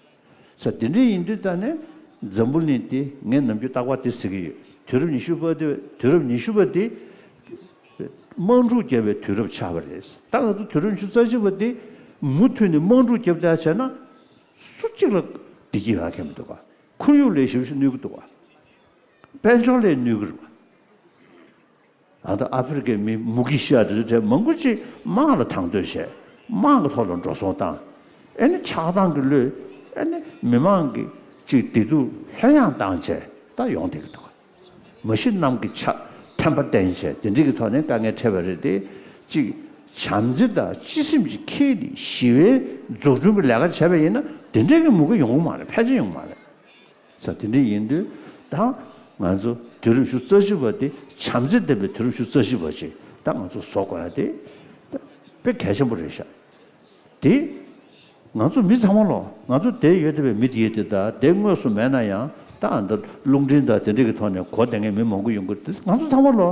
ས་དེ་འདྲ་ཡིན་དུས་ད་ནས་འཛམ་བུ་གླིང་འདི་ངས་ནམ་རྒྱུན་རྟག་པར་འདི་ཟེར་གྱི་ཡོད། དུས་རབས་ཉི་ཤུ་པ་འདི་དུས་རབས་ཉི་ཤུ་པ་འདི་དམག་འཁྲུག་བརྒྱབ་པའི་དུས་རབས་ཆགས་པ་རེད། ད་ང་ཚོ་དུས་རབས་ཉི་ཤུ་རྩ་གཅིག་པ་འདི་མུ་མཐུད་ནས་དམག་འཁྲུག་བརྒྱབ་བསྡད་བྱས་ན་སུ་གཅིག་ལ་བདེ་སྐྱིད་ཡོང་ཡ་གང་ཡང་མི་འདུག་ག་ཁོར་ཡུག་ལ་ཞེ་པོ་ཅིག་གནོད་ཀྱི་འདུག་ག་དཔལ་འབྱོར་ལ་གནོད་ཀྱི་རེད་པ། ད་ལྟ་ཨ་ཧྥེ་རི་ཁའི་མི་མུ་གེ་ཤི་ཡ་དེ་ཚོ་གྲས་མང་པོ་ཅིག་དམག་ལ་དང་དོད་བྱས། དམག་གི་ཐོག་ལ་འགྲོ་སོང་བཏང་། ཨེ་ནི་ཆགས་སྡང་གི་བློས་ཨེ་ནི་མི་མང་གི་ཅིག་བདེ་སྡུག་ལྷོད་ཡངས་བཏང་བྱས་ད་ཡོང་བསྡད་ཀྱི་འདུག་ག་མ་གཞི་གནམ་གྱི་ཆ་ཐན་པ་བསྟན་བྱས་དེ་འདྲ་གི་ཐོག་ནས་དཀའ་ངལ་འཕྲད་པ་རེད་དེ། ཅིག་བྱམས་བརྩེ་དང་སྤྱི་སེམས་ཀྱི་ཁྱེར་ནས་ཞི་བའི་འཛུགས་སྐྲུན་གྱི་ལས་ཀ་བྱས་པ་ཡིན་ན་དེ་འདྲའི་གི་མུ་གེ་ཡོང་གི་མ་རེད། ཕལ་ཆེར་ཡོང་གི་མ་རེད། ས་དེ་འདྲ་ཡིན་དུས་ད་ང་ཚོ་དུས་རབས་ཉི་ཤུ་རྩ་གཅིག་པ་དེ་བྱམས་བརྩེ་ལྡན་པའི་དུས་རབས་ཉི་ཤུ་རྩ་གཅིག་པ་ཅིག་ད་ང་ཚོ་བཟོ་དགོས་ཡ་དེ་དཔེ་གལ་ཆེན་པོ་རེད་ཤག་དེ་ང་ཚོ་མི་ཚང་མ་ལོ་ང་ཚོ་དེ་ཡོད་བསྡད་པའི་མི་དེ་ཡོད་དེ་ད་དེ་དངོས་སུ་མེད་ན་ཡང་ད་ཨ་ད་རླུང་འཕྲིན་དང་དེ་འདྲ་གི་ཐོག་ནས་གོ་བསྡད་མཁན་མི་མང་པོ་ཡོང་གི་དེ་ང་ཚོ་ཚང་མ་ལོ་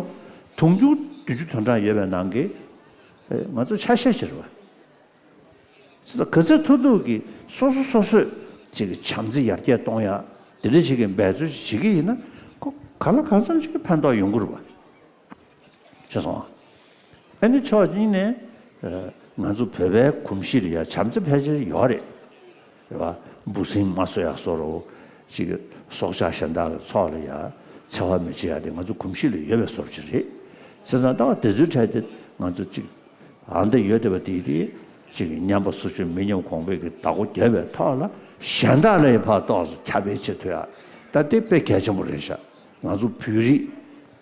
དུང་ཕྱུར་བདུན་ཅུ་དོན་གྲངས་ཡོད་པའི་ནང་གི་ང་ཚོ་ཆ་ཤས་ཤིག་རེད་བ། ག་ཚོད་ཐུབ་ཐུབ་ཀྱིས་སོ་སོ་སོ་སོས་ཅིག་གི་བྱམས་བརྩེ་ཡར་རྒྱས་གཏོང་ཡ་དེ་འདྲ་ཅིག་གི་འབད་རྩོལ་ཅིག་བྱེད་ཀྱི་ཡིན་ན་ཁོ་ག་ལ་གང་འཚམ་ཅིག་གི་ཕན་ཐོགས་ཡོང་གི་རེད་པ། ཤེས་སོང་ཨ། ཨ་ནི་ཕྱོགས་གཉིས་ནས་ང་ཚོ་བོད་པའི་གོམས་གཤིས་ལ་ཡ་བྱམས་བརྩེ་ཕལ་ཆེར་ཡོད་རེད། རེད་བ། འབུ་སྲིན་མ་གསོད་ཡ་བཟོ་འདྲ་ཅིག་སྲོག་ཆགས་གཞན་དག་གི་ཚོགས་ལ་ཡ་འཚེ་བ་མི་བྱེད་ཡ་དེ་ང་ཚོ་གོམས་གཤིས་ལ་ཡོད་པའི་བཟོ་འདྲ་ཅིག་རེད། བྱས་ཙང་ད་དེ་ཚོའི་གྲས་དེ་ང་ཚོ་ཅིག་ཨ་འདི་ཡོད་བསྡད་པ་དེ་དེ་ཅིག་ཉམས་པ་སོར་ཆུད་མི་ཉམས་གོང་འཕེལ་གྱི་བདག་པོ་རྒྱབ་པའི་ཐོག་ལ་གཞན་དག་ལ་ཡང་ཕར་ཏོག་ཙམ་ཁྱབ་སྤེལ་བྱེད་ཐུབ་ཡ་ད་དེ་དཔེ་གལ་ཆེན་པོ་རེད་ཤག་ང་ཚོ་བོད་རིགས་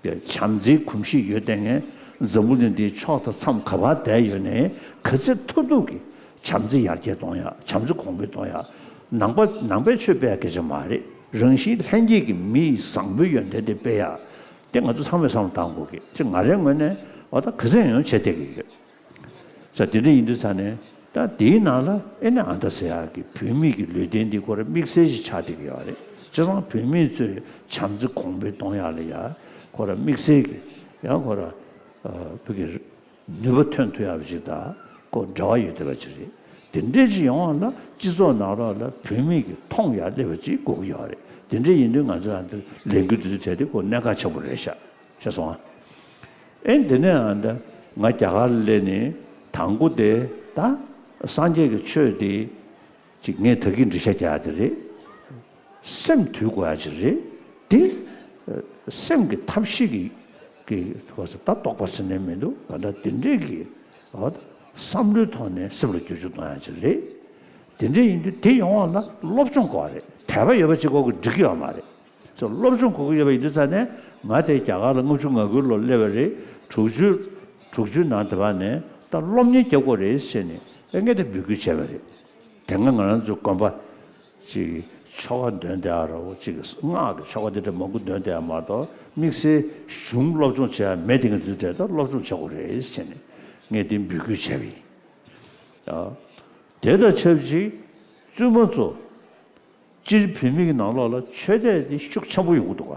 དེ་བྱམས་བརྩེའི་གོམས་གཤིས་ཡོད་བསྡད་མཁན་འཛམ་བུ་གླིང་འདིའི་ཕྱོགས་དང་མཚམས་ག་པར་བསྡད་ཡོད་ནའི་ག་ཚོད་ཐུབ་ཐུབ་ཀྱིས་བྱམས་བརྩེ་ཡར་རྒྱས་གཏོང་ཡ་བྱམས་བརྩེ་གོང་འཕེལ་གཏོང་ཡ་ནང་པ་ནང་པའི་ཆོས་སྤེལ་ཡ་སྐད་ཆ་མ་རེད། རང་བཞིན་ལྷན་སྐྱེས་ཀྱི་མི་ཡི་བཟང་པོའི་ཡོན་ཏན་དེ་སྤེལ་ཡ་དེ་ང་ཚོ་ཚང་མས་བསམ་བློ་བཏང་དགོས་ཀྱི་ཅིག་ང་རའི་ངོས་ནས་འོ་ད་ག་ཚོད་ཡོང་བྱས་བསྡད་ཀྱི་ཡོད། ས་དེ་འདྲ་ཡིན་དུས་ས་ནས་ད་དེའི་ནང་ལ་ཨེ་ནི་ཨ་མདའ་ཟེར་ཡག་གི་བུད་མེད་ཀྱི་ལུས་རྟེན་འདི་ཁོ་ར་དམིགས་བསལ་ཞིག་ཆགས་བསྡད་ཀྱི་ཡོད་རེད། བྱས་ཙང་བུད་མེད་ཚོས་བྱམས་བརྩེ་གོང་འཕེལ་གཏོང་ཡག་ལ་ཡ་ཁོ་ར་དམིགས་བསལ་གྱི་ཡང་ཁོ་ར་བུ་གི་ནུས་པ་ཐོན་ཐུབ་ཡག་བ་ཞིག་དང་ཁོ་འབྲེལ་བ་ཡོད་བསྡད་པ་ཅིག་རེད། དེ་འདྲས་ཅིག་ཡོང་བ་ལ་སྤྱི་ཚོགས་ནང་ལོགས་ལ་བུད་མེད་ཀྱི་མཐོང་ཡག་སླེབས་པ་ཅིག་དགོས་ཀྱི་ཡོད་རེད། དེ་འདྲས་ཡིན་དུས་ང་ཚོས་ཨ་འདིར་ལས་འགུལ་འདི་ཚོ་བྱས་ཏེ་ཁོ་གནད་འགག་ཆེན་པོ་རེད་ཤག་ཤེས་སོང་ཨ། ཨེ་འདི་ནས་ཨ་འདི་ང་རྒྱ་གར་ལ་སླེབས་ནས་དང་པོ་དེ་ད་སངས་རྒྱས་ཀྱི་ཆོས་དེ་ཅིག་ངས་ད་གིན་འགྲེལ་བཤད་རྒྱག་ཡ་དེ་རེད། སེམས་དུལ་དགོས་ཡ་ཅིག་རེད། དེ་སེམས་ཀྱི་ཐབས་ཤེས་ཀྱི་ཀྱི་ད་རྟོགས་པ་ཟེར་ནས་མི་འདུག་ག་ད་དེ་འདྲས་ཀྱི་འོ་ད་བསམ་བློའི་ཐོག་ནས་སེམས་ལ་བསྒྱུར་བཅོས་གཏོང་ཡ་ཅིག་རེད། དེ་འདྲས་ཡིན་དུས་དེ་ཡོང་བ་ལ་སློབ་སྦྱོང་དགོས་པ་རེད། དད་པ་ཡོད་པ་གཅིག་པོ་གིས་འགྲིག་གི་ཡོད་མ་རེད། སློབ་སྦྱོང་དགོས་ཀྱི་ཡོད་པ་ཡིན་དུས་ཙང་ནས་ང་དེ་རྒྱ་གར་ལ་ལྔ་བཅུ་ང་དགུ་ལོ་སླེབས་པ་རེད། དྲུག་ཅུ་དྲུག་ཅུའི་ནང་དེ་བ་ནས་ད་སློབ་གཉེར་རྒྱག་དགོས་རེད་ཟེར་ནས་ཨེ་ངས་དེ་འབོད་སྐུལ་བྱས་པ་རེད། དེ་སྔ་ང་རང་ཚོའི་དགོན་པ་ཅིག་ཆོ་ག་འདོན་བསྡད་ཡ་རོ་ཅིག་སྔགས་ཀྱི་ཆོ་ག་དེ་འདྲ་མང་པོ་འདོན་བསྡད་ཡ་མ་གཏོགས་དམིགས་བསལ་གཞུང་སློབ་སྦྱོང་བྱེད་ཡ་མེད། དེ་ང་ཚོའི་གྲས་ད་སློབ་སྦྱོང་བྱེད་དགོས་རེད་ཟེར་ནས་ངས་དེ་འབོད་སྐུལ་བྱས་པ་ཡིན། ཨ། དེ་དང་ཆབས་ཅིག་བཙུན་མ་ཚོ་སྤྱིར་བོད་མི་གི་ནང་ལོགས་ལ་ཆོས་དད་དེ་ཤུགས་ཆེན་པོ་ཡོང་གི་འདུག་ག་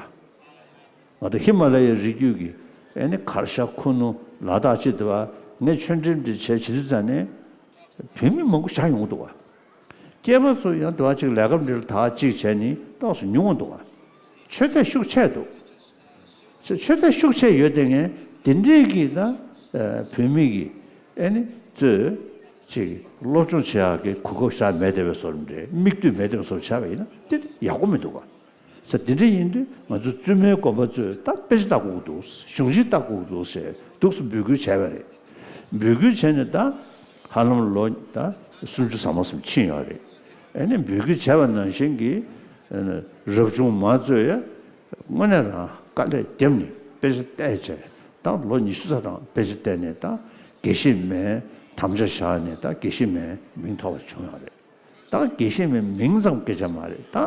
ང་ཚོ་ཧི་མ་ལ་ཡའི་རི་རྒྱུད་ཀྱི་ཨེ་ནི་གར་ཤ་ཁུ་ནུ་ལ་དྭགས་སྤྱི་དེ་བ་ངས་ཆོས་འབྲེལ་འདི་བྱས་བྱེད་དུས་ཙང་ནས་བོད་མི་མང་པོ་བཞག་ཡོང་གི་འདུག་ག་སྐྱེས་པ་ཚོ་ཡང་དེ་བ་ཅིག་ལས་ཀ་འདི་ལ་དག་ཅིག་བྱས་ནི་ཏོག་ཙམ་ཉུང་བ་འདུག་ག་ཆོས་དད་ཤུགས་ཆེ་འདུག་ཆོས་དད་ཤུགས་ཆེ་ཡོད་དེ་ངས་དེ་འདྲས་ཀྱི་ད་བོད་མི་གི་ཨེ་ནི་གཙོས་ཅིག་སློབ་སྦྱོང་བྱེད་ཡག་གི་གོ་སྐབས་ཤར་མེད་དེ་བའི་བཟོ་འདྲ་མིག་ལྟོས་མེད་དེ་བའི་བཟོ་བྱས་པ་ཡིན་ན་དེ་ཡག་པོ་མི་འདུག་ག་ས་དེ་འདྲ་ཡིན་དུས་ང་ཚོ་བཙུན་མའི་དགོན་པ་ཚོས་ད་དཔེ་ཆ་ལྟ་དགོས་ཀྱི་འདུག་གཞུང་ཆེན་ལྟ་དགོས་ཀྱི་འདུག་ཟེར་འདུག་སེ་འབོད་སྐུལ་བྱས་པ་རེད། འབོད་སྐུལ་བྱས་ནས་ད་ཧ་ལམ་ལོ་ད་སུམ་ཅུ་ཟ་མ་ཟིན་ཕྱིན་ཡོད་རེད། ཨེ་ནི་འབོད་སྐུལ་བྱས་པ་ནང་བཞིན་གྱི་ཨེ་ནི་རབ་བྱུང་མ་གཙོས་ཡ་དངོས་གནས་རང་དཀའ་ལས་བརྒྱབ་ནས་དཔེ་ཆ་བལྟས་བྱས། ད་ལོ་ཉི་ཤུ་རྩ་གྲངས་དཔེ་ཆ་བལྟས་ནས། ད་དགེ་བཤེས་མའི་དམ་བཅའ་བཞག་ནས་ད་དགེ་བཤེས་མའི་མིང་ཐོབ་པ་བྱུང་ཡོད་རེད། ད་དགེ་བཤེས་མའི་མིང་ཙམ་སྐད་ཆ་མ་རེད། ད་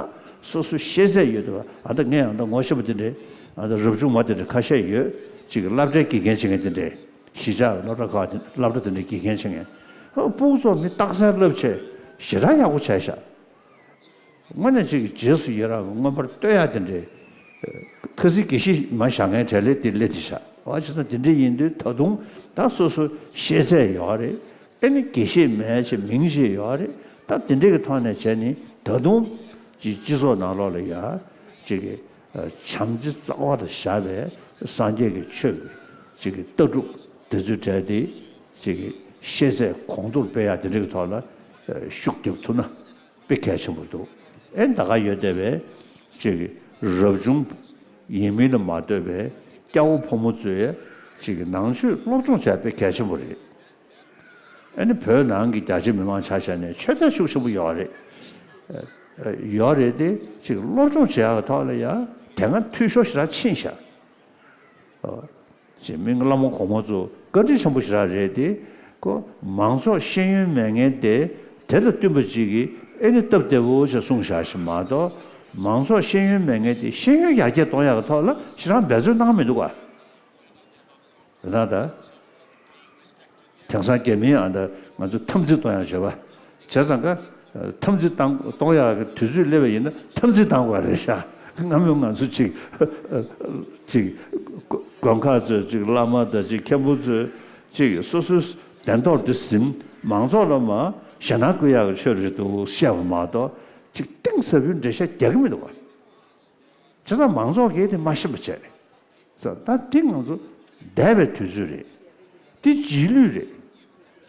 སོ་སོ་ཤེས་ཚད་ཡོད་དུས། ཨ། ད་ངས་ཡང་ད་ངོ་ཤེས་པ་དེ་འདྲའི། ཨ། ད་རབ་བྱུང་མ་དེ་འདྲ་ཁ་ཤས་ཡོད། ཅིག་སློབ་གྲྭའི་དགེ་རྒན་བྱེད་མཁན་དེ་འདྲས། གཞིས་ཆགས་སློབ་གྲྭ་ཁག་དེ་སློབ་གྲྭ་དེ་འདྲའི་དགེ་རྒན་བྱེད་མཁན། ཨ། སྤུ་གུ་ཚོ་མི་རྟག་བཟང་བསླབ་བྱས་ཞེ་དྲག་ཡག་པོ་བྱས་ཤག་དངོས་གནས་ཅིག་རྗེས་སུ་ཡི་རང་གི་མངོན་པར་བསྟོད་ཡག་དེ་འདྲའི། ཁ་སང་དགེ་བཤེས་མ་བཞག་མཁན་གྲས་ལས་དེ་སླེབས་དེ་ཤག་འོ། བྱས་ཙང་དེ་འདྲ་ཡིན་དུས་ད་དུང་ད་སོ་སོ་ཤེས་ཚད་ཡོད་རེད། ཨེ་ནི་དགེ་བཤེས་མའི་ཆེད་མིང་ཞིག་ཡོད་རེད། ད་དེ་འདྲའི་གི་ཐོག་ནས་བྱས་ནས་ད་དུང་ཅིག་སྤྱི་ཚོགས་ནང་ལོགས་ལ་ཡ་ཅིག་གི་བྱམས་བརྩེ་རྩ་བ་དང་བཞག་པའི་སངས་རྒྱས་ཀྱི་ཆོས་ཀྱི་ཅིག་གི་ལྟ་གྲུབ་དེ་ཚོའི་གྲས་དེ་ཅིག་གི་ཤེས་ཚད་གོང་མཐོར་སྤེལ་ཡག་དེ་འདྲའི་གི་ཐོག་ལ་ཤུགས་རྒྱབ་ཐུབ་ན། དཔེ་གལ་ཆེན་པོ་འདུག་ཨེ། ད་ག་ཡོད་བསྡད་པའི་ཅིག་རབ་བྱུང་ཡིན་མིན་ལ་མ་ལྟོས་པའི་སྐྱ་བོ་ཕོ་མོ་ཚོས་ཅིག་ནང་ཆོས་སློབ་སྦྱོང་བྱས་དཔེ་གལ་ཆེན་པོ་རེད། ཨེ་ནི་བོད་ནང་གི་རྒྱ་ཆེ་མི་མང་ཆ་བཞག་ནས་ཆོས་དད་ཤུགས་ཆེན་པོ་ཡོད་རེད། ཡོད་རེད་དེ། ཅིག་སློབ་སྦྱོང་བྱེད་ཡག་གི་ཐོག་ལ་ཡ་དེ་སྔ་འཐུས་ཤོར་ཞེ་དྲག་ཕྱིན་ཤག་ཅེས་མི་བླ་མ་གོང་མ་ཚོ་བཀའ་དྲིན་ཆེན་པོ་ཞེ་དྲག་རེད་དེ། ཁོ་མང་ཚོགས་ཤེས་ཡོན་མེད་མཁན་དེ་དེ་དང་བསྟུན་པ་ཅིག་གིས་ཨེ་ནི་སྟབས་བདེ་པོ་ཞིག་གསུངས་བཞག་ཞིག་མ་གཏོགས། མང་ཚོགས་ཤེས་ཡོན་མེད་མཁན་དེ་ཤེས་ཡོན་ཡར་རྒྱས་གཏོང་ཡག་གི་ཐོག་ལ་ཞེ་དྲག་འབད་བརྩོན་གནང་མི་འདུག་ག་རེད་ད། དེང་སང་རྒྱ་མིའི་ཨ་ད་ང་ཚོ་འཐབ་འཛིང་གཏོང་ཡག་བྱེད་པ། བྱས་ཙང་ཀ་འཐབ་འཛིང་བཏང་གཏོང་ཡག་གི་དུས་ཚོད་སླེབས་པ་ཡིན་ན་འཐབ་འཛིང་བཏང་དགོས་རེད་ཤག་སྔ་མོ་ང་ཚོ་ཅིག་ཅིག་དགོན་ཁག་ཚོས་ཅིག་བླ་མ་དང་ཅིག་མཁན་པོ་ཚོས་ཅིག་སོ་སོའི་གདན་ཐོག་འདི་ཟིན། མང་ཚོགས་ལ་མ་ཞེད་སྣང་སྐུལ་ཡག་གི་ཆོས་རེད་འདུག་བཤད་པ་མ་གཏོགས་ཅིག་གཏིང་ཟབ་པོའི་འགྲེལ་བཤད་རྒྱག་གི་མི་འདུག་བ། བྱས་ཙང་མང་ཚོགས་ཀྱིས་དེ་མ་ཤེས་པ་བྱས། ད་དེ་ང་ཚོ་འདས་པའི་དུས་ཚོད་རེད། དེ་རྗེས་ལུས་རེད།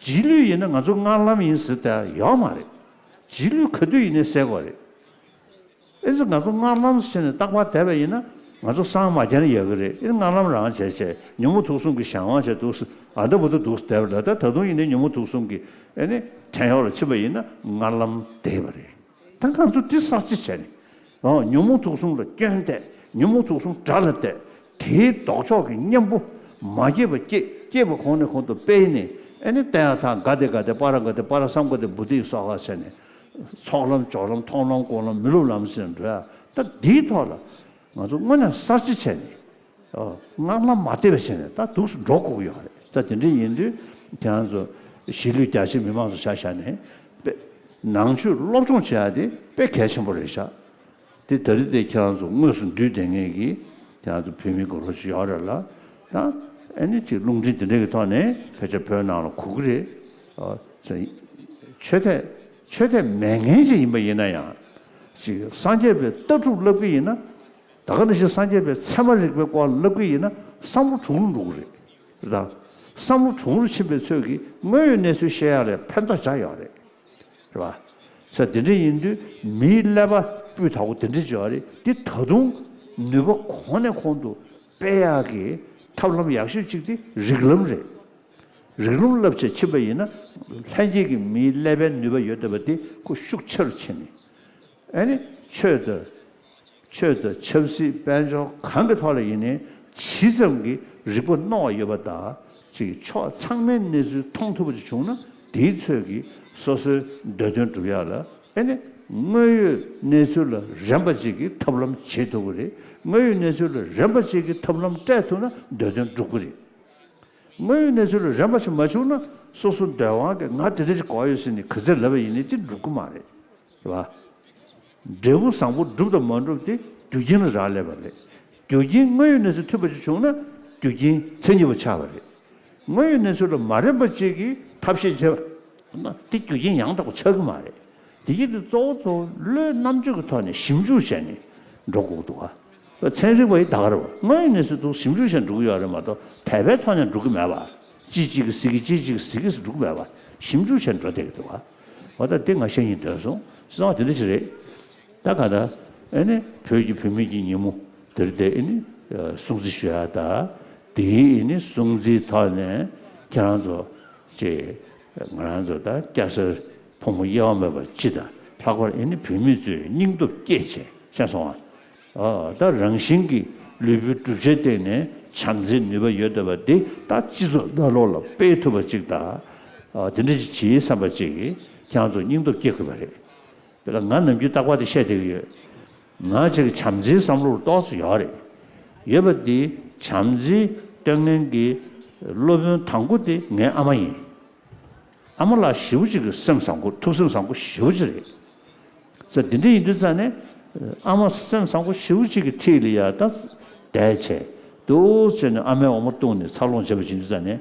རྗེས་ལུས་ཡིན་ན་ང་ཚོ་སྔར་ལམ་ཡིན་ཟེར་ད་ཡོད་མ་རེད། རྗེས་ལུས་ག་དུས་ཡིན་ནའི་སེལ་དགོས་རེད། ཨེ་ཙི་ང་ཚོ་སྔར་ལམ་ཟེར་ནས་རྟག་པར་བསྡད་པ་ཡིན་ན་ང་ཚོ་སངས་མ་རྒྱས་ན་ཡག་གི་རེད། ཨེ་སྔར་ལམ་རང་བྱས་བྱས་ཉོན་མོངས་དུག་གསུམ་གྱི་གཞན་དབང་བྱས་འདུག་ཟེར། ཨ་ད་བུ་ད་འདུག་བསྡད་པ་ལ། ད་ད་དུང་ཡིན་ནའི་ཉོན་མོངས་དུག་གསུམ་གྱི་ཨེ་ནི་བྲན་གཡོག་ལ་ཕྱིན་པ་ཡིན་ན་སྔར་ལམ་བསྡད་པ་རེད། ད་ང་ཚོ་འདི་གསར་བརྗེ་བྱས་ནས། ཨོ། ཉོན་མོངས་དུག་གསུམ་ལ་སྐྱོན་བལྟས། ཉོན་མོངས་དུག་གསུམ་དགྲ་ལ་བལྟས། དེའི་ལྡོག་ཕྱོགས་ཀྱི་གཉེན་པོ་མ་སྐྱེས་པ་སྐྱེས། སྐྱེས་པ་གོང་ནས་གོང་དུ་སྤེལ་ནས། ཨེ་ནི་བསྟན་ཡག་ཐང་ག་དེ་ག་དེ་པ་ར་ག་དེ་པ་ར་བསམ་ག་དེ་བུ་དེ་ཡི་སོགས་ཁ་བྱས་ནས། ཚོགས་ལམ་སྦྱོར་ལམ་མཐོང་ལམ་སྐོང་ལམ་མི་སློབ་ལམ་ཟེར་འགྲོ་ཡ། ད་འདིའི་ཐོག་ལ་ང་ཚོ་དངོས་གནས་གསར་བརྗེ་བྱས་ནས། ཨོ། སྔར་ལམ་མ་བལྟས་པ་བྱས་ནས་ད་འདུག་སེ་འགྲོ་དགོས་ཀྱི་ཡོད་རེད། ད་དེ་འདྲ་ཡིན་དུས་ཁྱེད་རང་ཚོ་གཞིས་ལུས་རྒྱ་ཆེ་མི་མང་ཚོ་ཆ་བཞག་ནས་དཔེ་ནང་ཆོས་སློབ་སྦྱོང་བྱེད་ཡག་དེ་དཔེ་གལ་ཆེན་པོ་རེད་ཤག་དེ་ད་རེས་དེ་ཁྱེད་རང་ཚོ་དངོས་སུ་འདུས་བསྡད་མཁན་གྱི་ཁྱེད་རང་ཚོ་བོད་མི་དགའ་རོགས་ཅིག་ཡོད་རེད་ལ། ད་ཨེ་ནི་ཅིག་རླུང་འཕྲིན་དེ་འདྲ་གི་ཐོག་ནས་ཕལ་ཆེར་བོད་ནང་ལ་གོ་གི་རེད། ཨོ། ཆོས་དད་ཆོས་དད་མེད་མཁན་ཅིག་ཡིན་པ་ཡིན་ན་ཡང་། ཅིག་སངས་རྒྱས་པའི་ལྟ་གྲུབ་བསླབ་ཀྱི་ཡིན་ན། ད་ག་ནང་བཞིན་སངས་རྒྱས་པའི་ཚད་མ་རིག་པའི་སྐོར་བསླབ་ཀྱི་ཡིན་ན་བསམ་བློ་གྲུང་རུ་འགྲོ་གི་རེད། རེད་དམ། བསམ་བློ་གྲུང་རུ་ཕྱིན་པའི་ཚོད་ཀྱིས་དངོས་ཡོད་གནས་ཚུལ་བཤད་ཡག་ལ་ཕན་ཐོགས་ཆགས་ཡོད་རེད། རེད་པ། ས་དེ་འདྲ་ཡིན་དུས་མིའི་ཀླད་པ་སྤུས་དག་པོ་དེ་འདྲ་ཅིག་ཡོད་རེད། འདི་ད་དུང་ནུས་པ་གོང་ནས་གོང་དུ་སྤེལ་ཡག་གི་ཐབས་ལམ་ཡག་ཤོས་གཅིག་དེ་རིགས་ལམ་རེད། རིགས་ལམ་བསླབ་བྱས་ཕྱིན་པ་ཡིན་ན། ལྷན་སྐྱེས་ཀྱི་མིའི་ཀླད་པའི་ནུས་པ་ཡོད་བསྡད་པ་དེ་ཁོ་ཤུགས་ཆེ་རུ་ཕྱིན་ནས། ཨ་ནི་ཆོས་དང་། ཆོས་དང་ཆབ་སྲིད་དཔལ་འབྱོར་གང་གི་ཐོག་ལ་ཡིན་ནའི་ཇི་ཙམ་གྱི་རིག་པ་རྣོ་བ་ཡོད་པ་དང་། ཅིག་ཕྱོགས་ཚང་མའི་གནས་ཚུལ་མཐོང་ཐུབ་པ་ཅིག་བྱུང་ན། དེའི་ཚོད་ཀྱིས་སོ་སོའི་འདོད་དོན་སྒྲུབ་ཡག་ལ། ཨ་ནི་དངོས་ཡོད་གནས་ཚུལ་ལ་རན་པ་ཅིག་གི་ཐབས་ལམ་བྱེད་ཐུབ་ཀྱི་རེད། དངོས་ཡོད་གནས་ཚུལ་ལ་རན་པ་ཅིག་གི་ཐབས་ལམ་སྤྲད་ཐུབ་ན་འདོད་དོན་འགྲུབ་ཀྱི་རེད། དངོས་ཡོད་གནས་ཚུལ་ལ་རན་པ་ཞིག་མ་བྱུང་ན། སོ་སོ་འདོད་དབང་གིས་ང་དེ་འདྲ་ཞིག་དགོས་ཡོད་ཟེར་ནས་ག་ཚོད་ལབ་པ་ཡིན་ནའི་དེ་འགྲུབ་ཀྱི་མ་རེད། རེད་པ། འབྲས་བུ་བཟང་པོ་འགྲུབ་དང་མ་འགྲུབ་དེ་རྒྱུ་རྐྱེན་ལ་རག་ལས་པ་རེད། རྒྱུ་རྐྱེན་དངོས་ཡོད་གནས་ཚུལ་མཐུན་པ་ཞིག་བྱུང་ན་རྒྱུ་རྐྱེན་མཚན་ཉིད་པ་ཆགས་པ་རེད། དངོས་ཡོད་གནས་ཚུལ་ལ་མ་རན་པ་ཅིག་གིས་ཐབས་ཤེས་བྱས་པ་ན་དེ་རྒྱུ་རྐྱེན་ཡང་དག་པ་ཆགས་ཀྱི་མ་རེད། དེ་ཡིན་དུས་གཙོ་བོ་གཙོ་བོ་བློའི་རྣམ་དཔྱོད་ཀྱི་ཐོག་ནས་ཞིབ་འཇུག་བྱས་ནས་འགྲོ་དགོས་འདུག་ག་ཚན་རིག་པ་ཡི་ད་ག་རེད་པ། དངོས་ཡོད་གནས་ཚུལ་དུ་ཞིབ་འཇུག་བྱས་འགྲོ་གི་ཡོད་རེད་མ་གཏོགས་དད་པའི་ཐོག་ནས་འགྲོ་གི་མེད་པ། ཅི་གཅིག་གིས་ཟེར་གི་ཅི་གཅིག་གིས་ཟེར་གི་ཟེར་འགྲོ་གི་མེད་པ། ཞིབ་འཇུག་བྱས་འགྲོ་བསྡད་ཀྱི་འདུག་ག་འོ་ད་དེ་ང་བཤད་སྙིང་འདོད་སོང་། བསམ་པ་དེ་འདྲ་ཞིག་རེད། ད་ག་ད། ཨེ་ནི་བོད་ཀྱི་བུད་མེད་ཀྱི་ཉིན་མོ་དེར་དེ་ཨེ་ནི་སྲུང་བརྩི་ཞུ་ཡ་ད། དེའི་ཨེ་ནི་སྲུང་བརྩིའི་ཐོག་ནས་ཁྱེད་རང་ཚོ་ཅེས། ང་རང་ཚོ་ད་སྐྱ་སེར་ཕོ་མོ་དབྱེ་བ་མེད་པར་སྤྱི་དང་ ལྷག་པར་ཨེ་ནི་བུད་མེད་ཚོས་སྙིང་སྟོབས་བསྐྱེད་བྱས། ཤེས་སོང་ཨ། ཨ་ད་རང་བཞིན་གྱི་ལུས་པོའི་གྲུབ་ཆའི་སྟེང་ནས་བྱམས་བརྩེའི་ནུས་པ་ཡོད་བསྡད་པ་འདི་ད་སྤྱི་ཚོགས་ནང་ལོགས་ལ་སྤེལ་ཐུབ་པ་ཅིག་དང་། ཨ་དེ་འདྲ་ཅིག་བྱེད་བསམ་པ་ཅིག་ཁྱེད་རང་ཚོ་སྙིང་སྟོབས་བསྐྱེད་དགོས་པ་རེད། དཔེར་ན་ང་ནམ་རྒྱུན་རྟག་པར་དེ་བཤད་བསྡད་ཀྱི་ཡོད། ང་ཅིག་བྱམས་བརྩེའི་བསམ་བློ་ཏོག་ཙམ་ཡོད་རེད། ཡོད་པ་འདི་བྱམས་བརྩེ་སྟོན་མཁན་གྱི་སློབ་དཔོན་དང་པོ་དེ་ངའི་ཨ་མ་ཡིན། ཨ་མ་ལགས་ཞེ་པོ་ཅིག་གི་སེམས་བཟང་པོ། ཐུགས་སེམས་བཟང་པོ་ཞེ་པོ་ཅིག་རེད། ཙང་འདི་འདྲ་ཡིན་དུས་ཙང་ནས་ཨ་མ་སེམས་བཟང་པོ་ཞེ་པོ་ཅིག་གི་འཁྲིས་ལ་ཡ་ད་བསྡད་བྱས་འདུག་བྱས་ནས་ཨ་མའི་འོ་མ་བཏུང་ནས་འཚར་ལོངས་བྱས་པ་ཡིན་དུས་ཙང་ནས།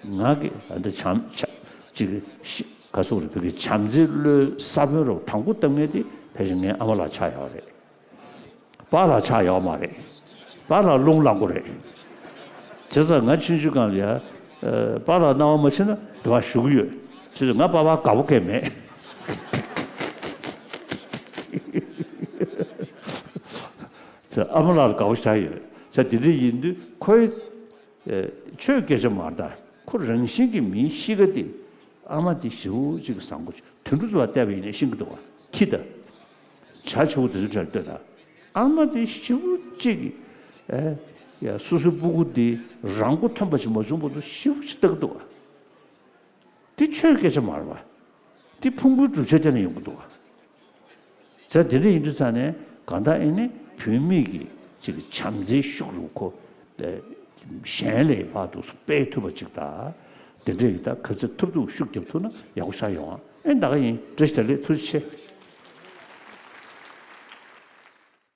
ང་གི་ཨ་འདི་བྱམས་བྱ་ཅིག་གི་ཤི་ག་སོགས་རེད། བོད་ཀྱི་བྱམས་བརྩེའི་བློའི་ས་བོན་རུ་དང་པོ་བཏབ་མཁན་དེ་ཕལ་ཆེར་ངའི་ཨ་མ་ལགས་ཆགས་ཡོད་རེད། པཱ་ལགས་ཆགས་ཡོད་མ་རེད། པཱ་ལགས་རླུང་ལངས་པོ་རེད། བྱས་ཙང་ང་ཆུང་ཆུང་སྒང་ལ་ཡ། ཨ་པཱ་ལགས་སྣང་བ་མ་ཕྱིན་ན་དེ་བ་ཞུ་གི་ཡོད། བྱས་ཙང་ང་པཱ་ཕར་དགའ་པོ་གང་མེད། བྱས་ཙང་ཨ་མ་ལགས་ལ་དགའ་པོ་ཆགས་ཡོད། བྱས་ཙང་དེ་འདྲ་ཡིན་དུས་ཁོའི་ཨ་ཆོས་སྐད་ཆ་མ་རེད་ད། ཁོ་རང་བཞིན་གྱི་མིའི་གཤིས་ཀ་དེ། ཨ་མ་དེ་ཞེ་པོ་ཅིག་གི་བཟང་པོ་ཅིག་དུད་འགྲོ་དུ་བ་བལྟས་པ་ཡིན་ན་ཤེས་ཀྱི་འདུག་བ། ཁྱི་དང་། བྱ་བྱིའུ་དེ་ཚོའི་གྲས་ལ་ལྟོས་དང་། ཨ་མ་དེ་ཞེ་པོ་ཅིག་གི་ཨེ་ཡ་སོ་སོའི་སྤུ་གུ་དེ་རང་མགོ་ཐོན་པ་ཞིག་མ་བྱུང་བར་དུ་ཞེ་པོ་ཅིག་ལྟ་གི་འདུག་བ། དེ་ཆོས་སྐད་ཆ་མ་རེད་བ། དེ་ཕུང་པོའི་གྲུབ་ཆ་དེ་ནས་ཡོང་གི་འདུག་བ། ཟེར་དེ་འདྲ་ཡིན་དུས་ཙང་ནས་གང་ལྟར་ཨེ་ནི་བུད་མེད་ཀྱི་ཅིག་བྱམས་བརྩེའི་ཤུགས་རུ་ཁོ་གཞན་ལས་ཕར་འདུག་སེ་སྤེལ་ཐུབ་པ་ཅིག་དང་། དེ་འདྲ་ཡིན་ད་ག་ཚོད་ཐུབ་ཐུབ་ཤུགས་རྒྱབ་ཐུབ་ན་ཡག་པོ་ཆགས་ཡོང་ཨ། ཨེ་ད་ག་ཡིན། བཀྲ་ཤིས་བདེ་ལེགས། ཐུགས་རྗེ་ཆེ།